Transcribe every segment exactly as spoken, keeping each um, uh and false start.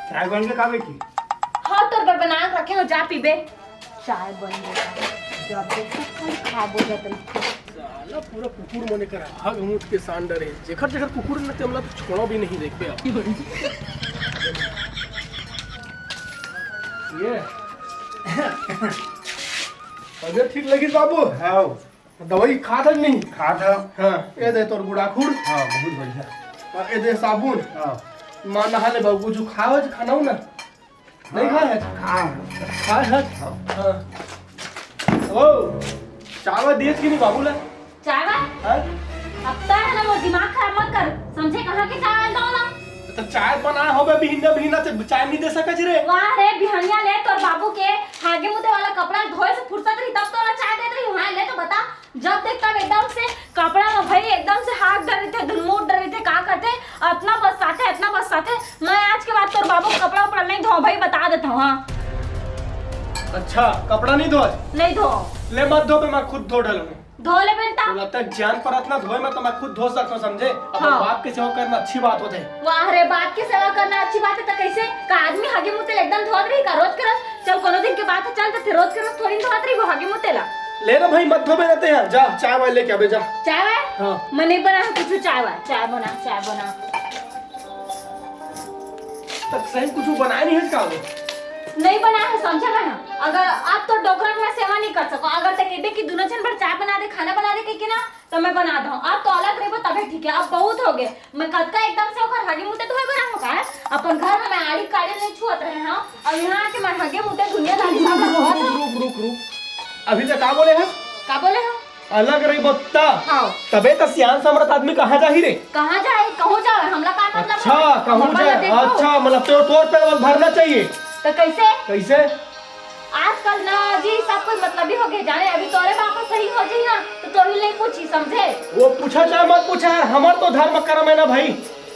चाय बन के का बेटी? हाँ, तोर बर बना के रखे हो, जा पीबे। चाय बन गया, जब देख तब खाली खाबो जात रहिथे। साला पूरा कुकुर मने कर हग मुत के सांडर हे। जेकर जेकर कुकुर न तेमला तो छोड़ो भी नहीं, देखबे अब। ये तबियत ठीक लगिस बाबू? हाँ। दवाई खात हस नहीं? खात हस। हाँ, ये दे तोर गुड़ाखुर। हाँ, बहुत बढ़िया। हाँ, ये दे साबुन। हाँ। माँ नहा ले बाबू, कुछ खाओ, खाना हो ना? नहीं खाए हस? हाँ। खाए हस? हाँ। हाँ। ओ, चाय वाय दियस कि नहीं बाबू ला? चाय वाय? हाँ? अब तो है ना, वो दिमाग खराब मत कर, समझे? कहाँ के चाय वाय दो ना? तो चाय बना हो बे, बिहनिया बिहनिया से चाय नहीं दे सकत रे। वाह रे, बिहनिया ले तोर बाबू के हागे मुते वाला कपड़ा धोए से फुर्सत रही तब तोला चाय देत रही हूँ। हाँ, ले तो बता, जब देख तब एकदम से कपड़ा में भाई एकदम से हाथ डर रहे थे, धुलमूट डर रहे थे, का करते, अतना बरसात है, अतना बरसात है। मैं आज के बाद तोर बाबू का कपड़ा उपड़ा नहीं धो भाई, बता देता हूँ। हाँ। अच्छा, कपड़ा नहीं धो? नहीं धो। ले मत धो बे, मैं खुद धो डालूंगा। धो ले बेटा। तो लगता है जान पर इतना धोए, मैं तो मैं खुद धो सकता हूँ, समझे? अब हाँ। बाप के सेवा करना अच्छी बात होते है। वाह रे, बाप के सेवा करना अच्छी बात है तो कैसे? का आदमी हागे मुते एकदम धोत रही का रोज के रोज? चल, कोनो दिन के बात है, चल, तो फिर रोज के रोज थोड़ी धोत रही वो हागे मुते ला। ले ना भाई, मत धोबे रहते हैं, जा, चाय वाय लेके आबे, जा। चाय वाय? हाँ। मैं नहीं बना कुछ चाय वाय, चाय बना, चाय बना। तक सही कुछ बनाए नहीं है का वो? नहीं बना है, समझा मैं। अगर आप तो डोकरा के मैं सेवा नहीं कर सको, अगर तक एबे कि दोनों जन बर चाय बना दे, खाना बना दे, कह के ना, तो मैं बना दो। आप तो अलग रहिबो तबे ठीक है, अब बहुत हो गए। मैं कतका एकदम से ओकर हागे मुते धोए बर आऊं का? अपन घर में मैं आड़ी काड़ी नहीं छुअत रहे हूँ, और यहाँ आके मैं हागे मुते दुनियादारी सब लगवा दो। रुक, रुक, रुक, रुक। अभी तक का बोले हैं? का बोले हो? अलग रहिबो त। हाँ। तबे त सियान समरथ आदमी कहाँ जाही रे? कहाँ जाए, कहूँ जाए, हमला का मतलब अच्छा, है? कहूँ हमला जाए, देखो। अच्छा, मतलब तो तोर पे भरना चाहिए। तो कैसे? कैसे? आजकल ना जी सब कोई मतलबी हो गए जाने, अभी तोरे बाप सही हो जाई ना तो तोही नहीं पूछी, समझे? वो पूछा चाहे मत पूछा यार, हमर तो धर्म कर्म है ना भाई।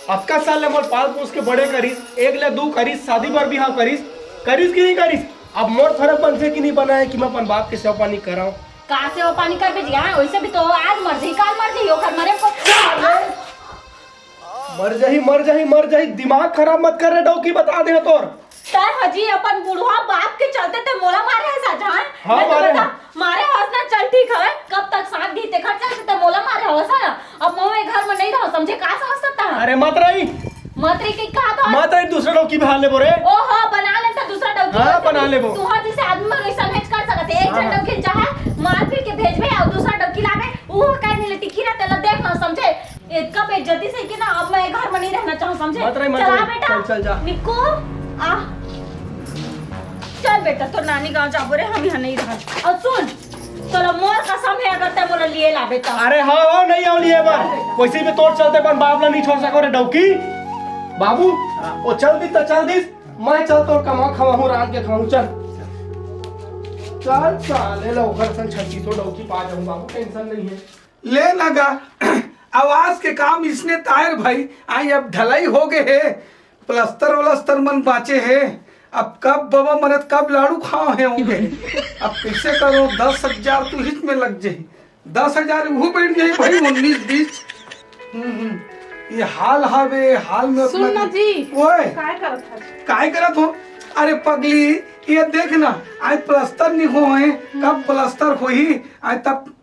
अतका साल ले मोर पाल पोस के बड़े करिस, एक ले दू करिस, शादी बर बिहाव करिस, करिस कि नहीं करिस? अब मोर फर्क बनथे कि नहीं बनाए कि मैं अपन बाप के सेवा पानी कराऊं? का सेवा पानी करबे जी? हाँ, वैसे भी तो आज मर जाही, काल मर जाही, ओकर मरे को मर जाही, मर जाही, मर जाही, दिमाग खराब मत कर रे डौकी, बता दे तोर। तर हजी अपन बुढ़वा बाप के चलते ते मोला मारे है साझा, हाँ? हाँ, मैं तो मारे बता, हैं। मारे हवस ना, चल ठीक हवे, कब तक साथ दी तेखर चलते ते मोला मारे हवस ना। अब मैं घर में नहीं रहो, समझे? का समझ सकता है? अरे मत रही। मत रही के का तो? मत रही, दूसरा डौकी बना लेबो रे। ओहो, बना ले तो दूसरा डौकी। हाँ, बना लेबो। तुहर जैसे आदमी मन ऐसा नहीं कर सकते, एक जन हाँ। डौकी चाहे मार पीट के भेजबे और दूसरा डौकी लाबे, वो कह नहीं ले टिकी ना, तेला देख ना, समझे? इतका बेइज्जती से कि ना, अब मैं घर में नहीं रहना चाहूँ, समझे? मत रही, मत चला रही। बेटा, चल, चल, जा। निक्कू, आ। चल बेटा, तो नानी गांव जाबो रे, हम यहाँ नहीं रहन। और सुन, तोला मोर कसम है, अगर तै मोला लिए लाबे त। अरे हाँ, हाँ, नहीं आओ लिए बर। वैसे भी तोर चलते अपन बाप ला नहीं छोड़ सको रे डौकी। बाबू, हाँ। वो चल दी तो चल दी, मैं चल तोर कमा खवाहूँ, रांध के खवाहूँ, चल। चल, चल, ले लो, घर सन छत्तीसों डौकी पा जाऊँ बाबू, टेंशन नहीं है। ले ना गा, आवास के काम इसने तायर भाई, आई अब ढलाई हो गए है, प्लस्तर व्लस्तर मन बाँचे है। अब कब बाबा मरत, कब लाड़ू खाओ है होंगे। अब कैसे करो, दस हजार तो हिच में लग जाही, दस हजार वो बैठ जाही भाई, उन्नीस बीस। हम्म, हम्म। ये हाल हावे, हाल में सुन उतना ना जी। ओए। काय करत हस? काय करत हो? अरे पगली, ये देख ना, आज प्लस्तर नहीं हो है, कब प्लस्तर होही, आज तब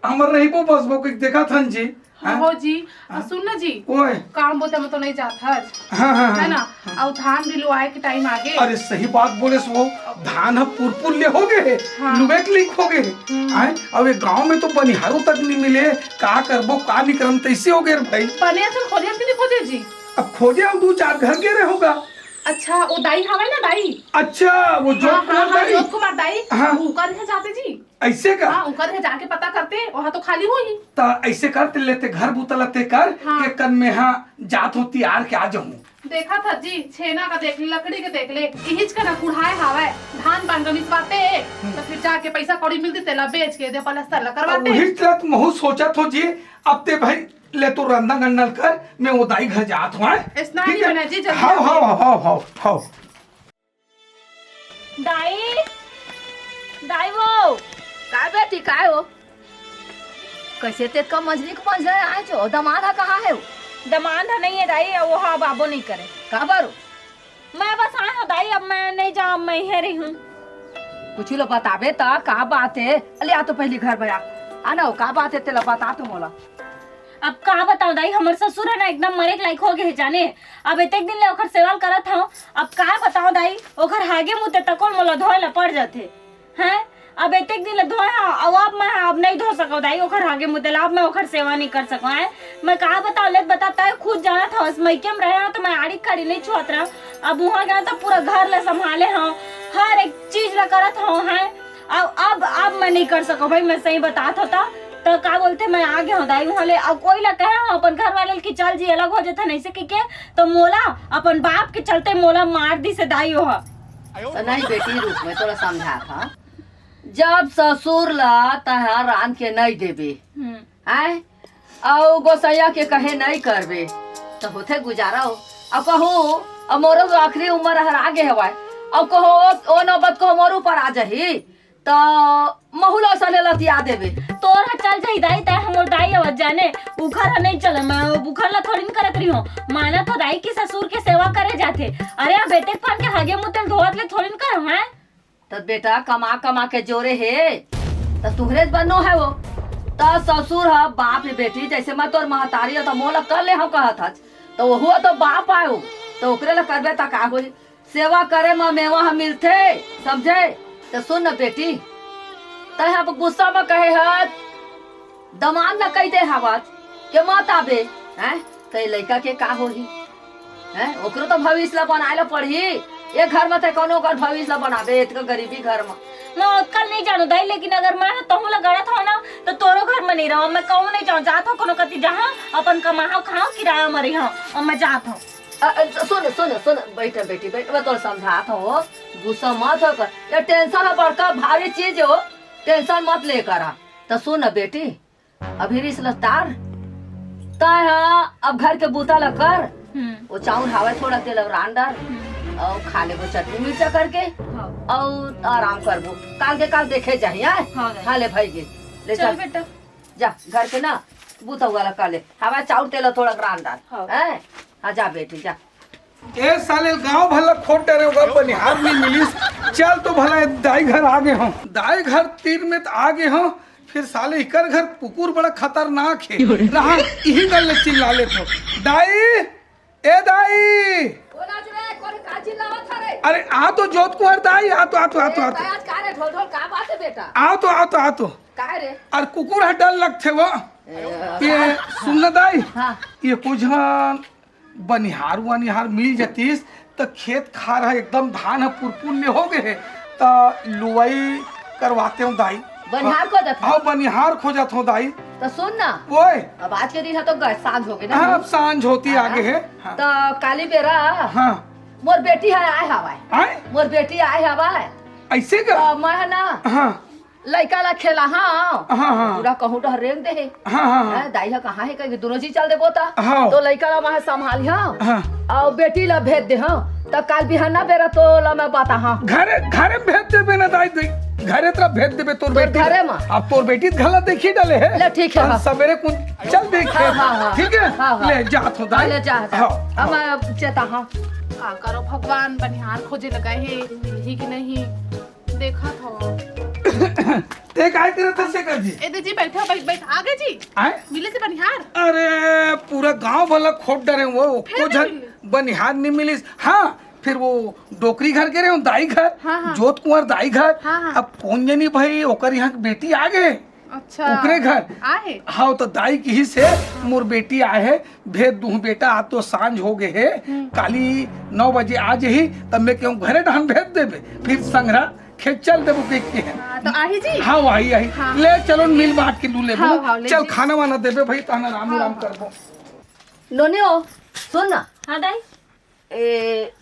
हमर रहिबो बसबो के देखत हन जी। हाँ, हाँ? हो जी। आ, हाँ? सुन ना जी, ओए। काम बोते में तो नहीं जात हस, हाँ, हाँ, हाँ, है ना? हाँ। अउ धान भी लुआए के टाइम आगे। अरे सही बात बोले सो, धान ह पुरपुर ले हो गए, हाँ। लुबेक लिक हो गए। हम्म। आए, अब ये गांव में तो बनिहारू तक नहीं मिले, का करबो, का नहीं करम, तैसे हो गए रे भाई। बने असन खोजे कि नहीं खोजे जी? अब खोजे, हम दू चार घर गे रहे होगा। अच्छा, वो दाई हवे ना दाई? अच्छा, वो जोत हाँ, हाँ, कुमार हाँ, दाई? जोत कुमार दाई, हाँ। वो कर जाते जी। ऐसे का? हाँ, उकर घर जाके पता करते, वहाँ तो खाली होही। त ऐसे कर, ते लेते घर बुतलते कर, हाँ। एक कन में हाँ जात हो तियार के आ जाऊँ। देखा था जी, छेना का देख ले, लकड़ी के देख ले, इहिच का ना कुढ़ाए हावय, धान पान का मिसवाते, हम्म। तो फिर जाके पैसा कौड़ी मिलती, तेला बेच के दे पलस्तर ला अब करवाते। वही चलत महू सोचत हो जी, अब ते भाई ले तो रंदा गंडल कर, मैं उदाई घर जात हूँ, हैं? ऐसना ठीक नहीं है? बना जी, जल्दी हाँ, आते। हाँ, हाँ, हाँ, हाँ। दाई, दाई वो। काय बेटी, काय हो? कैसे तेतका मझली के पंजरा आए छो? दमाद हा कहाँ है वो? दमाद हा नहीं है दाई, वो हा बाबो नहीं करे। का बारो? मैं बस आए हूँ दाई, अब मैं नहीं जाऊँ, अब मैं इहे रही हूँ। कुछ लो बताबे त, का बात है? अले आ तो पहली घर में आ। आ ना, का बात है तेला बता तो मोला। अब का बताओ दाई, हमर ससुर है ना एकदम मरे के लायक हो गए है जाने। अब एतेक दिन ले ओकर सेवा ल करत हूँ, अब का बताओ दाई, ओकर हागे मुते तकोल मोला धोए ला पड़ जाथे। हैं? अब एतेक दिन ले धोए हव, अब, अब मैं अब नहीं धो सकव दाई ओखर हागे मुते ला, अब मैं ओखर सेवा नहीं कर सकव। हैं? मैं का बताव ले बता, तय खुद जानत हवस, मइके में रहे हव त मैं आड़ी काड़ी नहीं छुअत रहव। अब उहाँ गए त पूरा घर ला संभाले हव, हर एक चीज ला करत हव। हैं? अब अब अब मैं नहीं कर सकव भाई, मैं सही बतात हव त। त का बोलथे, मैं आ गए हव दाई उहाँ ले। अब कोई ला कहे हव अपन घर वाले ल कि चल जी अलग हो जथे नहीं से कि के, त मोला अपन बाप के चलते मोला मार दिस हे दाई ओह। त नहीं बेटी, रुक, मैं तोला समझात हव। जब ससुर ला तैं रांध के नहीं देबे, हम्म। हैं? अउ गोसैया के कहे नहीं करबे, त होथे गुजारा हो। अब कहूँ, अब मोरो तो आखिरी उम्र हर आगे हवय, अब कहो, ओ, ओ नौबत को मोर ऊपर आ जाही, त महू ला सने लतिया देबे। तोर ह चल जाही दाई, तैं हमर दाई अवत जाने, उखर ह नहीं चले, मैं उखर ला थोड़ी न करत रही हूँ। मानत हो दाई कि ससुर के सेवा करे जाथे। अरे, अब बेटे के पान के हागे मुते ल धोवत ले थोड़ी न करहूँ, हैं? त बेटा कमा कमा के जोरे हे, त तुहरे बर नो हे वो। त ससुर ह बाप हे बेटी, जैसे मैं तोर महतारी हव त मोला कर ले हव कहत हच, त ओहू तो बाप आय वो, त ओकरे ला करबे त का होही? सेवा करे म मेवा ह मिलथे, समझे? त सुन न बेटी, तैं ह गुस्सा म कहे हच, दमांद ला कहि दे हवस के मत आबे, हैं? त ए लइका के का होही? हैं? ओकरो तो भविष्य ला बनाए ला पड़ही। ए घर म ते कोनो ओकर भविष्य ला बनाबे, एतका गरीबी घर म। मैं ओतका ल नहीं जानू दाई, लेकिन अगर मैं तहूँ ला गड़त हव ना, त तोरो घर म नहीं रहव। मैं कहूँ नहीं जाऊँ, जात हव कोनो कति जहाँ, अपन कमाहव खाहव, किराया म रहिहव, अब मैं जात हव। अ, अ, सुन, सुन, सुन, बैठ बेटी, बैठ, मैं तोला समझात हव, गुस्सा मत हो कर। ये tension ह बड़का भारी चीज हो, tension मत ले करा। त सुन न बेटी, अभी रिस ल टार, तैं ह अब घर के बूता ल कर, हम्म। वो चाउर हावय थोड़ा तेल अउ रांध डार, हम्म। अउ खा लेबो चटनी मिर्चा करके, हाँ। अउ आराम करबो। काल के काल देखे जाही, आय? हाँ, दाई। हाँ, ले भई गे, ले चल चल। बेटा। जा, घर के ना बूता वाला कर ले, हावय चाउर तेल अउ थोड़ा रांध डार, हाँ। हैं? हाँ, जा बेटी, जा। ए साले, गांव भला खोट डरे होगा, बनिहार नहीं मिलिस। चल तो भला दाई घर आ गए हों, दाई घर तीर में त आ गए हों, फिर साले इकर घर कुकुर बड़ा खतरनाक हे। रहा इही गल ले चिल्ला लेत हों, दाई, ए दाई। बोला जो रे, कोन का चिल्लावत हरे? अरे आ तो जोत कुंवर दाई, आ तो, आ तो, आ तो, ए, आ तो। आज का रे ढोल ढोल, का बात हे बेटा? आ तो, आ तो, आ तो। का रे? अरे कुकुर ह डर लगथे वो। ए, ये का? सुन न दाई, हाँ। ये कुछ बनिहार वनिहार मिल जतिस, त खेत खार ह एकदम धान ह पुरपुर ले हो गए हे, त लुवई करवाते हों दाई। बनिहार खोजत हव? हाँ, बनिहार खोजत हों दाई। त सुन ना, ओए। अब आज के दिन ह तो ग-, सांझ हो गए ना। हाँ, अब सांझ होती हाँ। आगे हे। हाँ। त काली बेरा हाँ। मोर बेटी ह आए हवय। आए? मोर बेटी आए हवय। ऐसे का? त मैं ह ना हाँ। लइका ला खेला, हाँ। हाँ, हाँ। पूरा कहूँ डहर रेंग दे हे। हाँ, हाँ, हाँ। हैं, दाई ह कहाँ हे कहिके दुनों झी चल देबो त। हाँ। तो लइका ला मैं ह संभाली, हाँ। हाँ। अउ बेटी ला भेज दे, हाँ। त काल बिहान ना बेरा तोला मैं बता, हाँ। घरे, घरे में भेज देबे ना दाई, दाई। घरे तोला भेज देबे तोर तोर बेटी। घरे में? अब तोर बेटी घला देखी डाले हे। ले ठीक हे, हम हाँ। सबेरे कुन चल देखे। हाँ, हाँ, हाँ। ठीक हे? हाँ, हाँ। ले जात हों दाई। हाँ, ले जा, जा। हाँ, अब हाँ। मैं चेता, हाँ। का करो भगवान, बनिहार खोजे लगा हे, मिलही कि नहीं? देखत हव। ते काय करत हस शेखर जी? ए दे जी, बैठो, बैठ, बैठ। आ गए जी? आए? मिले थे बनिहार? अरे, पूरा गांव भला खोट डरे वो, फिर एको नहीं झन मिले? बनिहार नहीं मिलिस। हाँ, फिर वो डोकरी घर गे रहे हों, दाई घर, हाँ, हाँ। जोत कुंवर दाई घर। हाँ, हाँ। अब कोन जनी भाई, ओकर यहाँ के बेटी आ गए। अच्छा। ओकरे घर। आए? हाँ, तो दाई किहिस हे, मोर बेटी आए हे, भेज दूँ बेटा, आज तो सांझ हो गए हे, हम्म। काली नौ बजे आ जही, तब मैं कहूँ घरे डहन भेज देबे, फिर संघरा खेत चल देबो के, के हे। हाँ, तो आही जी? हाँ, आही, आही। हाँ। ले चलो, मिल बांट के लू लेबो। हाँ, हाँ, ले चल, जी। खाना वाना देबे भाई, तहन आराम हाँ, आराम हाँ। करबो। नोनी हो, सुन ना। हाँ, दाई। ए,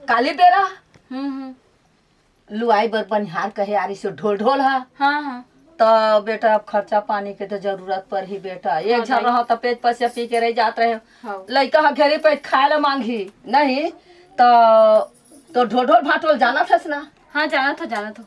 काली बेरा? हम्म, हम्म। लुआई बर बनिहार कहे आ रहिस हे ढोल ढोल हा। हाँ, हाँ। त बेटा, अब खर्चा पानी के तो जरूरत परही बेटा। एक हाँ, झन दाई। रहो त पेट पसिया पी के रह जात रहे। हाँ। लइका ह घेरी पेट खाए ला मांगही, नहीं त, तो ढोल ढोल भाटोल जानत हस ना? हाँ, जानत हो, जानत हो।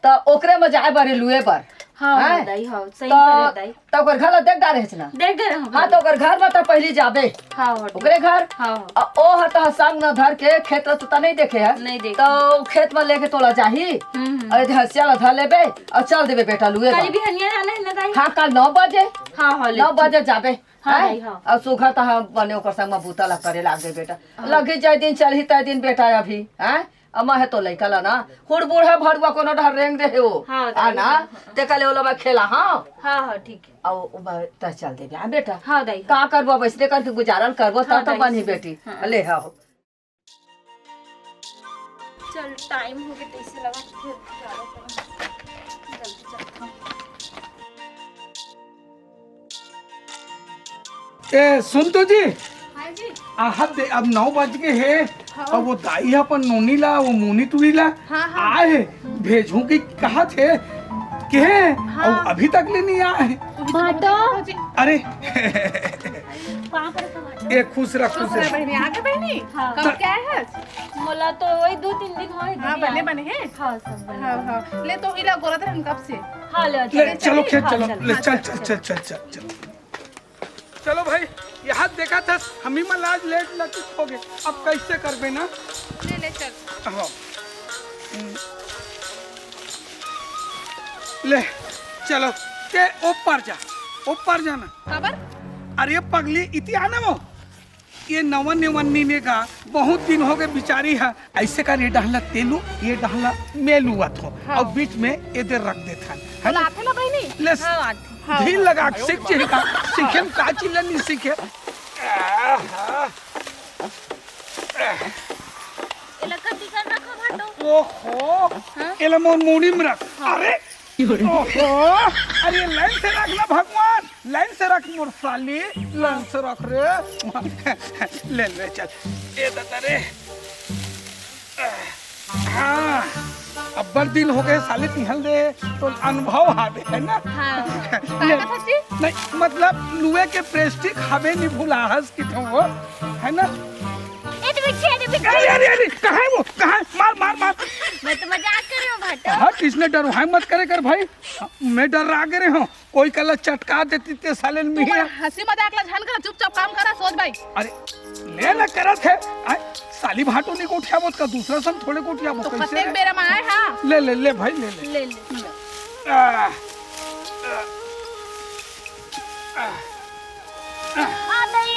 त ओकरे म जाए बर हे लुए बर। हाँ, हाँ, हैं? दाई, हाँ, सही तो, करे, दाई। तो ओकर घर ला देख डारे हस ना? देख डारे हँव, हाँ, भाभी। तो ओकर घर में तो पहिली जाबे। हाँ, हाँ, ठीक। ओकरे घर। हाँ, हाँ। आ, ओ ह तो संग न धर के खेत रस त नहीं देखे है। नहीं देखे। तो खेत में लेके तोला जाही। हम्म, हम्म। अरे, हँसिया ला धर लेबे अउ चल देबे बेटा लुए काली बर। बिहनिया जाना है ना, दाई? हाँ, काल नौ बजे। हाँ, हाँ, ले, नौ ठीक। बजे जाबे। हाँ, हैं? दाई, हाँ। अउ सुघर त हम बने ओकर संग में बूता ला करे लाग दे बेटा। हाँ। लगी जाय दिन चलही तय दिन बेटा अभी, हैं? अमा है तो लइका ला ना, हुड़बुड़हा भड़ुआ कोनो डहर रेंग दे हे वो। हाँ, आ दाई, ना, हाँ, हाँ। ते कले ओला मैं खेला, हाँ? हाँ, हाँ, ठीक है। अउ ओ ब-, त चल देबे, हाँ बेटा? हाँ, दाई, हाँ। का करबो, अब अइसने करके गुजारन करबो, हाँ, तब तो दाई, बनही सही। बेटी। हाँ। ले, हाँ। चल, टाइम हो गया, तइसे लगा, फिर जाना पड़ा। जल्दी चलता हूँ। ए, सुन तो जी। हाँ जी। आहत दे, अब नौ बज गे हे। हाँ। अब वो दाई ह अपन नोनी ला, वो मोनी टूरी ला हाँ, हाँ। आए हे, भेजहूँ कि कहत हे, केहे, हाँ। अउ अभी तक ले नहीं आए हे। भाटो। अरे। कहाँ पर था भाटो? ए, खुश रह, खुश रह। बहिनी, आ गे बहिनी? हाँ। कब के आए हस? मोला तो वही दो तीन दिन होए हाँ, दीदी बने, आए। बने हे? हाँ, सब बने। हाँ, हाँ। ले तो इला गोला धरन कब से? हाँ, ले, ले, चलो, चलो, खेत हाँ, चलो। चलो। ले, हाँ, चल, चलो, चल, चलो। चल, चल, चल, चल। चलो भाई, यहाँ देखा था, हमी मन आज लेट लग हो गए। अब कैसे करबे ना? ले, ले, चल। हाँ। हम्म। ले, चलो, ते ऊपर जा, ऊपर जाना। काबर? अरे पगली, इति आना वो। ये नवन नेवन नीने का बहुत दिन हो गए बिचारी है। ऐसे कर ये डहला तेलू, ये डहला मेलू आत हो। हाँ। अउ बीच में ये दे रख देत हन। है ना? लाथे ना बहिनी? ले हाँ, आथे। हाँ, ढील हाँ। लगा के सीख जी का। सीखे में का चीज ला नहीं सीखे। आहा। एला कति कर रखा भाटो? ओहो। हाँ? एला मोर मुड़ी में रख। हाँ। अरे। ओहो। अरे लाइन से रख ना भगवान। लाइन से रख मोर साली। लाइन से रख रे। ले, ले चल। ए दादा रे। हाँ, अब्बड़ दिन हो गए साले तिहल दे, तो अनुभव हावे, है ना? हाँ। ये, का कथा जी? नहीं, मतलब लुए के प्रेस्टिक हावे नहीं भुलाहस कि तो वो, है ना? ए, तो पीछे, ए, तो पीछे। अरे, अरे, अरे, कहाँ है वो? कहाँ है? मार, मार, मार। मैं तो मजाक कर रही हूँ, भाटो। हाँ, किसने डरो? हाय मत करे कर भाई। मैं डर्रा गे रहे हूँ। कोई कला चटका देती ते साले तू मिया। मन हंसी मजाक ला झन करा, चुपचाप काम करा, सोच भाई। अरे, ले ना करत है। आय, साली भाटो नहीं को उठाबो त का दूसरा सन थोड़े को उठाबो, तो कैसे कतेक रे? बेरा में आए, हाँ। ले, ले, ले भाई, ले, ले। ले, ले। आ, आ, आ, आ। आ दई,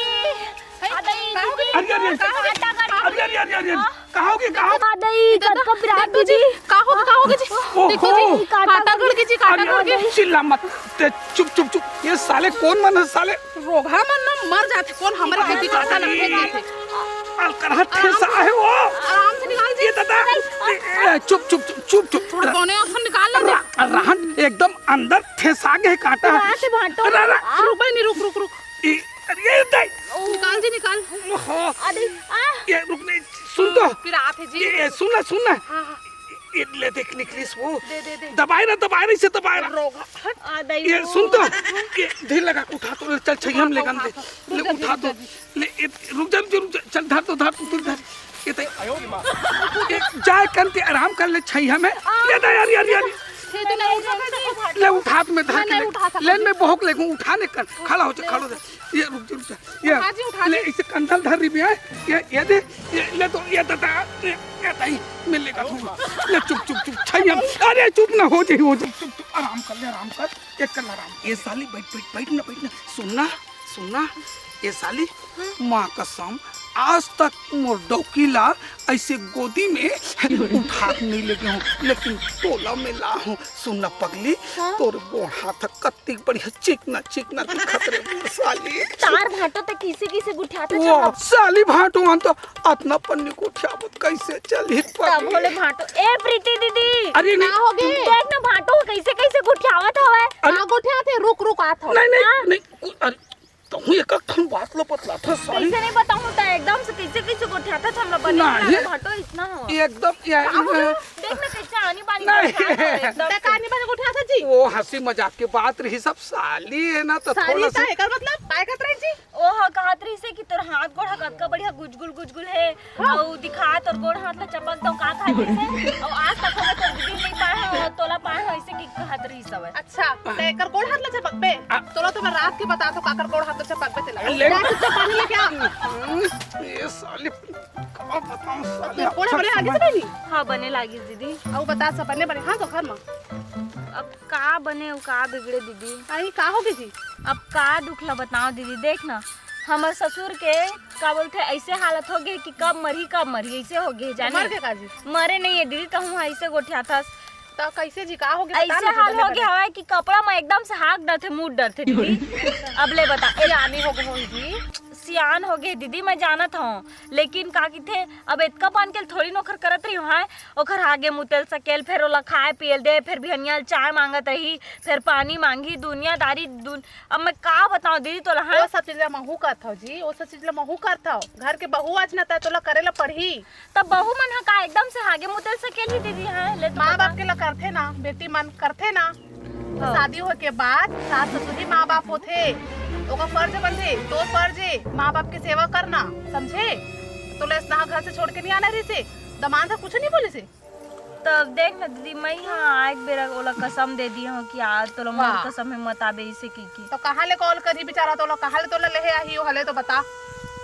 आ दई, का हो गया? दीदी, अरे, अरे, अरे। काटा कर अरे, अरे, अरे, अरे। हाँ? कहाँ होगे, कहाँ होगे? आ दई, इधर कतका देख, बिराट देख दीदी। जी, का होगे, का होगे जी? ओहो। देखो जी, काटा काटा कर गड़ के जी, काटा अरे, कर के। चिल्ला मत। ते चुप, चुप, चुप। ये साले कौन मन है साले? रोगहा मन ना मर जाथे, कौन हमर खेती काटा लगथे, काटे। अलकरहा ठेसा है वो। आराम से निकाल जी। ये दादा। ए, ए, चुप, चुप, चुप, चुप, चुप। थोड़ा कोने ओसन निकाल ले। रा-, राहन एकदम अंदर ठेसा गे काटा। राहन से भाटो। रा-, रा-, रुक भाई, नहीं, रुक, रुक, रुक। ए, अरे, ये दे। निकाल जी, निकाल। ओहो। अरे, आ। ये रुक नहीं, सुन तो। हाँ, फिर आप है जी। ये, ये सुन ना, सुन ना। हाँ, हाँ। ये ले देख निकलिस वो। दे, दे, दे। दबाए ना, दबाए ना, इसे दबाए ना। रोग। हट। आ, दई ये वो। सुन तो। ये ढील लगा, उठा तो, चल, छैया में ले गन दे। उठा तो, ले, उठा तो। उठा तो। ले, ये, रुक जा, रुक जा, रुक जा। चल, धर तो, धर तो, धर। ये दे। ये जाए कन ते आराम कर ले, छैया में। आ। ले दे यार, यार, यार। ये तो नहीं उठा सकती। ले, उठा तो मैं धर मैं के नहीं ले। उठा सकती। ले, मैं बहुत लेगूं, उठा ने कर। खड़ा हो जा, खड़ा हो जा। ये रुक जा, रुक जा। ये उठा जी, उठा ले, जी। इसे कंधल धर रही है। ये, ये दे, ये ले तो, ये दादा, ये, ये दाई, मैं लेकर दूंगा। ले चुप, चुप, चुप, छैया। अरे चुप ना, हो जाए, हो जाए। चुप, चुप, आराम कर ले, आराम कर। एक कर ले आराम। ये साली, बैठ, बैठ, बैठ ना, बैठ ना। सुन ना, सुन ना। ये साली, हाँ? माँ कसम, आज तक मोर डौकी ला ऐसे गोदी में उठा के नहीं लेके हूँ, लेकिन तोला में ला हूँ। सुन ना पगली, हाँ? तोर गोड़ हाथ कत्ती बढ़िया चिकना चिकना दिखत रे मोर साली। तार भाटो ते किसे किसे गुठियात वो चला। साली भाटो हम तो अतना पन्नी गुठियावत कैसे चली तब पगली? भोले भाटो। ए प्रीति दीदी, अरे नहीं। का हो गे? देख ना भाटो कैसे कैसे गुठियावत हवे। अरे का गुठियात हे? रुक रुक आत हो। नहीं, नहीं, हाँ? नहीं, कु-, अरे, तहूँ एक ठन बात लो बतलाथा साली। कैसे नहीं बताऊँ त एकदम से कैसे कैसे गोठियाथा हमला बने नहीं। नहीं लगा भाटो इतना हो। ये एकदम, ये का हो गया? देख ना कैसे आनी बानी नहीं। गोठियाथा एकदम ते से। का आनी बानी गोठियाथा जी? वो हंसी मजाक के बात रही सब साली है ना तो साली थोड़ा सा सा एकर मतलब काय कहत रही जी? ओ ह कहत रही से कि तोर हाथ गोड़ ह कतका बढ़िया गुजगुल गुजगुल है। हाँ। अउ दिखा तोर गोड़ हाथ ला चपक दो का कहत रही से? अउ आज तक हम तोर दीदी नहीं पाए हो, तोला पाए हो ऐसे कि कहत रही सब। अच्छा, ते एकर गोड़ हाथ ला चपकबे? आ। तोला तो मैं रात के बतात हों, काकर गोड़ हाथ ला चपकबे तेला। ले। जा, चुपचाप पानी लेके आ। हम्म, ये साले, का बताऊं साले, तेरे गोड़ अच्छा बने लागे समय से नहीं? हाँ, बने लागिस दीदी। अउ बता, सब बने बने? हाँ, तो घर में। अब का बने, अउ का बिगड़े दीदी? अरे, का होगे जी? अब का दुख ला बताओं दीदी, देख ना, हमर ससुर के का बोलथे, ऐसे हालत होगे कि कब मरही, कब मरही, ऐसे होगे, जाने? मर गे का जी? मरे नहीं है दीदी, तहूँ ऐसे गोठियाथस। त कैसे जी, का होगे? बता ऐसे ना जी, हाल बने होगे बने। हवय कि कपड़ा में एकदम से हाक डरथे, मुड़ डरथे दीदी। अब ले बता, ए, सियानी होगे होही जी। सियान होगे दीदी, मैं जानत हूँ, लेकिन का किथे, अब एतका पान के थोड़ी नोखर करत रही हूँ, हाँ? ओखर आगे मुतेल सकेल, फिर ओला खाए पियल दे, फिर बिहनिया चाय मांगत रही, फिर पानी मांगी, दुनियादारी दुन-, अब मैं का बताऊं दीदी तोला, हाँ? वो सब चीज ला महू करत हव जी, वो सब चीज ला महू करत हव। घर के बहू आज न त तोला करे ला पड़ही। तब बहू मन ह का एकदम से हागे मुतेल सकेल ही दीदी, हाँ? ले तो माँ बता। बाप के ला करथे ना, बेटी मन करथे ना। तो हाँ। शादी होए के बाद सास ससुर ही माँ बाप होथे, ओकर फर्ज बनथे, तो फर्ज हे माँ बाप के सेवा करना, समझे? तोला ऐसना घर से छोड़ के नहीं आना रहिसे, दमांद ह कुछ नहीं बोलिसे। तब देख ना दीदी, मैं यहाँ आए के बेरा ओला कसम दे दी हूँ कि आज तोला मोर वाह। कसम है, मत आबे इसे की की। तो कहाँ ले कॉल करही बेचारा, तोला कहाँ ले तोला लेहे आही, ओ हले तो बता।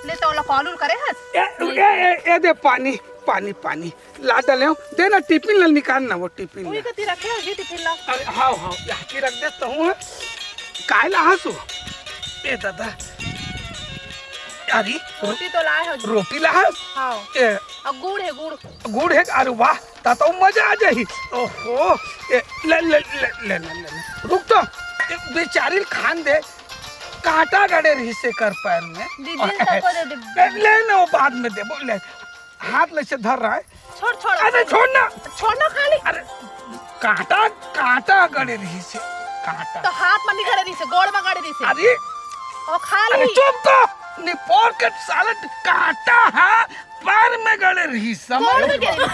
ले तोला कॉल उल करे हस? ए, ए, ए, ए दे पानी, पानी, पानी। ला डले हो, दे ना टिफिन ला निकाल ना वो टिफिन उही ला। कती रखे हो जी टिफिन ला? अरे हाँ, हाँ, यहाँ की रख दे तो हूँ। काय ला हसू? ए दादा। अरे, रोटी तो लाए हो जी। रोटी ला हस? हाँ। ए। अउ गुड़ है, गुड़। गुड़ है, अरे वाह, ता तो मजा आ जाही। ओहो, ए, ले, ले, ले, ले, ले, ले, ले। रुक तो, ए, बेचारी ल खान दे, कांटा गड़े रहिसे कर पैर में। दीदी ल तको दे दे। ले, ले ना, वो बाद में देबो, ले। हाथ ले से धर रहा है। छोड़, छोड़। अरे छोड़ ना। छोड़ ना खाली। अरे कांटा, कांटा गड़े रहिसे, कांटा। तो हाथ में नहीं गड़े रहिसे, गोड़ में गड़े रहिसे। अरे ओ खाली। अरे चुप तो, निपोर के साले कांटा हा पैर में गड़े रही, समझ गोड़ में गड़े रही।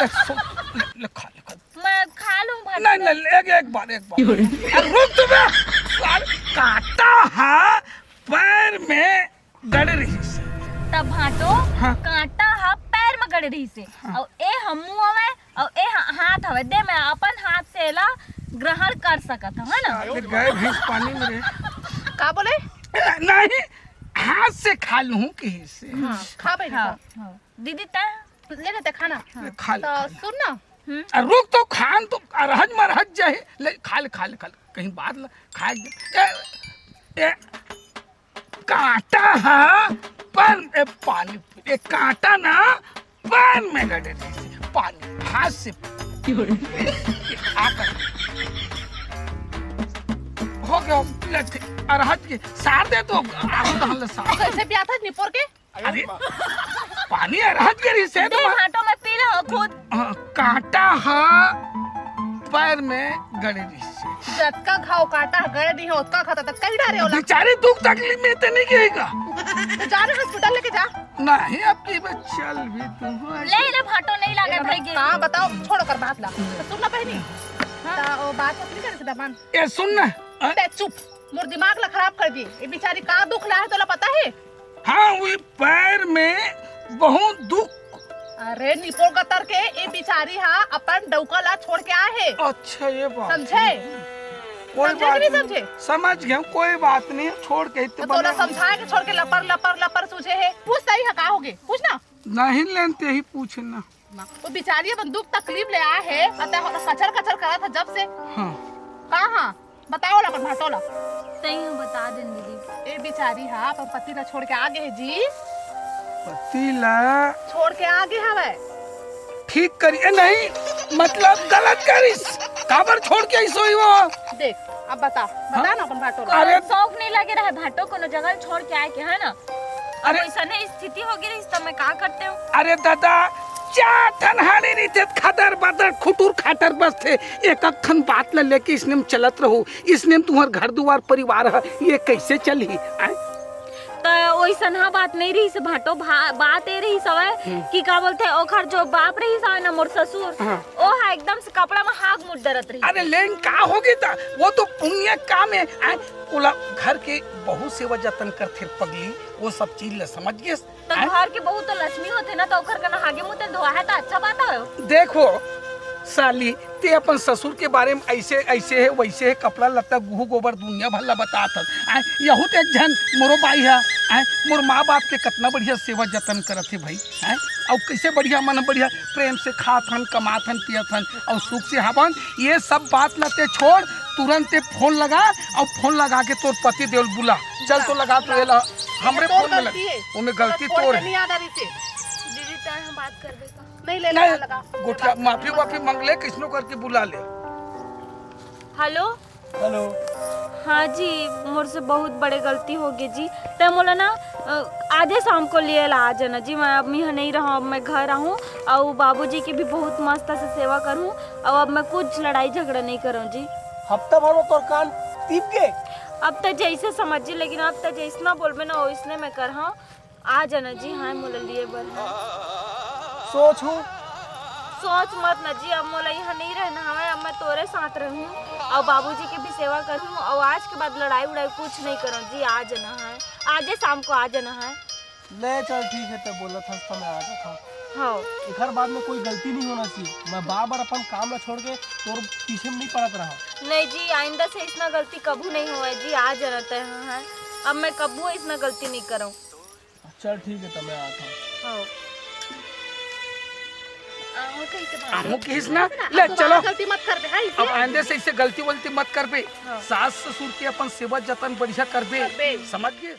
ले, सो, ले, ले, खा, ले, खा। मैं खा लूं भाई। नहीं, नहीं, एक, एक बार, एक बार। अरे रुक तो बे, साले कांटा हा पैर में गड़े रहिसे। तब भांटो हाँ। कांटा हा पैर में गड़े रहिसे। हाँ। अउ ए हमू हवय, अउ ए हा-, हाथ हवय। दे मैं अपन हाथ से एला ग्रहण कर सकत हूँ, है ना? अरे गए भैंस पानी में रे। का बोले? नहीं, हाथ से खा लूँ कहीं से। हाँ, खा भाई, हाँ, खा। हाँ। दीदी तय ले लेते खाना। ले, खा ले, तो खा ले। सुन ना। हम्म। आ, रुक तो खान तो अरहज मरहज जाए। ले, खा ले, खा ले, खा ले। कहीं बात ला, खा ले। ए, ए, कांटा हा पैर, ए, पानी, ए, कांटा ना पैर में गड़े रहिसे, पानी, हाथ से। आकर। हो गया, लग, अरहज के, सार दे तो, आहो तो हम लोग सार। कैसे पिया था निपोर के? अरे, पानी अरहज के रहिसे दे तो भांटो में पी ले हो खुद। हाँ, कांटा हा पैर में गड़े रहिसे। जतका घाव कांटा हा गड़े रही हो, ओतका खाता तक कहीं डारे होला। बेचारी दुख तकलीफ में इतने नहीं कहेगा। तो जा रे हॉस्पिटल लेके जा। नहीं, अब की बस चल भी तू। ले ले भांटो नहीं लागे भाई के। हाँ, बताओ, छोड़ कर बात ला। तो सुन ना बहनी। हाँ। तो वो बात अपनी करे से दमन। ए, सुन ना। हाँ? ते चुप, मोर दिमाग ला खराब कर दी। ये बेचारी का दुख ला है, तोला पता है? हाँ, वो पैर में बहुत दुख। अरे निपोर गतर के, ए बिचारी हा अपन डौका ला छोड़ के आए हे। अच्छा, ये बात। समझे? कोई समझे कि बात नहीं नहीं। समझे? समझ गया, कोई बात नहीं, छोड़ के तो तो तोला बना। समझाए के छोड़ के लपर लपर लपर सूझे हे। पूछ सही है, का होगे? पूछ ना। नहीं लेन ते ही पूछ ना। वो बिचारी अपन दुख तकलीफ ले आए हे, अतः कचर कचर करा था जब से। हाँ। कहाँ? बताओ ला अपन भाटो ला। सही हम बता देन दीदी। ए बिचारी हा अपन पति ला छोड़ के आ गे हे जी। पति ला? छोड़ के आ गे हवय। ठीक करी, ए नहीं, मतलब गलत करिस। काबर छोड़ के आई सोई वो? देख, अब बता, बता हाँ? ना अपन भाटो ला। अरे कोनो शौक नहीं लगे रहे भाटो, कोनो जगह छोड़ के आए के, है ना? अब अरे ऐसा नहीं स्थिति हो गई रही, इस समय का करते हो? अरे दादा, चार ठन हाड़ी रहिथे, खदर बदर खुटुर खाटर बसथे। एक एक ठन बात ल लेके इसने में चलत रहू, इसने में तुम्हर घर दुआर परिवार ह, ये कैसे चलही? आय? त ओइसन ह बात नहीं रहिस भाटो, भा-, बात ए रहिस हवय हम्म। कि का बोलथे, ओखर जो बाप रहिस हवय ना, मोर ससुर, हाँ। ओ ह एकदम से कपड़ा म हाग मुड़ डरत रहिस। अरे लेकिन का होगे त, वो तो पुण्य काम हे। आय, ओला घर के बहुत सेवा जतन करथे पगली, वो सब चीज ल समझ गेस। त आय? घर के बहू तो लक्ष्मी होथे ना, त ओखर कना हागे मुते धोआ है त अच्छा बात है। देखो, साली, ते अपन ससुर के बारे में ऐसे, ऐसे हे, वैसे हे, कपड़ा लत्ता, गुहू गोबर, दुनिया भर ला बतात हस। आय, यहू ते एक झन मोरो बाई हे, आय, मोर माँ बाप के कतना बढ़िया सेवा जतन करत हे भाई, आय, अउ कैसे बढ़िया मन, बढ़िया प्रेम से खात हन, कमात हन, पियत हन, अउ सुख से हवन। ये सब बात ला ते छोड़, तुरंत ते फोन लगा, अउ फोन लगा के तोर पति देव ल बुला। चल तो लगा तो ये ला, हमरे तोर फोन में लग, गलती हे। ओमे गलती तोर फोन तोर पे हे। नहीं याद आ रही थी। दीदी, तय हम बात कर देता। नहीं, ले नहीं, लगा, लगा। गोठिया, माफी वाफी मांग ले, किसनो करके बुला ले। हेलो। हेलो। हाँ जी, मोर से बहुत बड़े गलती हो गई जी। तय मोला ना, अ, आजे शाम को लिए ला आ जाना जी। मैं अब यहाँ नहीं रहूँ, अब मैं घर आहूँ। और बाबूजी की भी बहुत मस्त से सेवा करूँ। और अब मैं कुछ लड़ाई झगड़ा नहीं करूँ जी। हफ्ता भर में तोर कान टीप के। अब तो जैसे समझी, लेकिन अब तो जैसना बोलबे ना, वैसने मैं करहूँ। आ जाना जी, हाँ, मोला लिए बर है। सोच हूँ। सोच मत ना जी, अब मोला यहाँ नहीं रहना हवे, अब मैं तोरे साथ रहूँ और बाबूजी की भी सेवा करूँ और आज के बाद लड़ाई उड़ाई कुछ नहीं करूँ जी। आ जाना है, आजे शाम को आ जाना है। ले चल ठीक है, तब बोलत हस त मैं आ जात हूँ। हाँ। एकर बाद में कोई गलती नहीं होना चाहिए। मैं बार बार अपन काम ला छोड़ के तोर पीछे में नहीं पड़त रहा। नहीं जी, आइंदा से इसना गलती कभू नहीं होवे जी। आ जाना तय है, अब मैं कभू इसना गलती नहीं करूँ। चल ठीक है, तब मैं आता हूँ। हाँ। आहूँ कहिस ना? आहूँ कहिस ना? ले, अब दोबारा चलो। गलती मत करबे, हाँ, इसे? अब आइंदे से इसे गलती वलती मत करबे। हाँ। सास ससुर के अपन सेवा जतन बढ़िया करबे। करबे। समझ गए?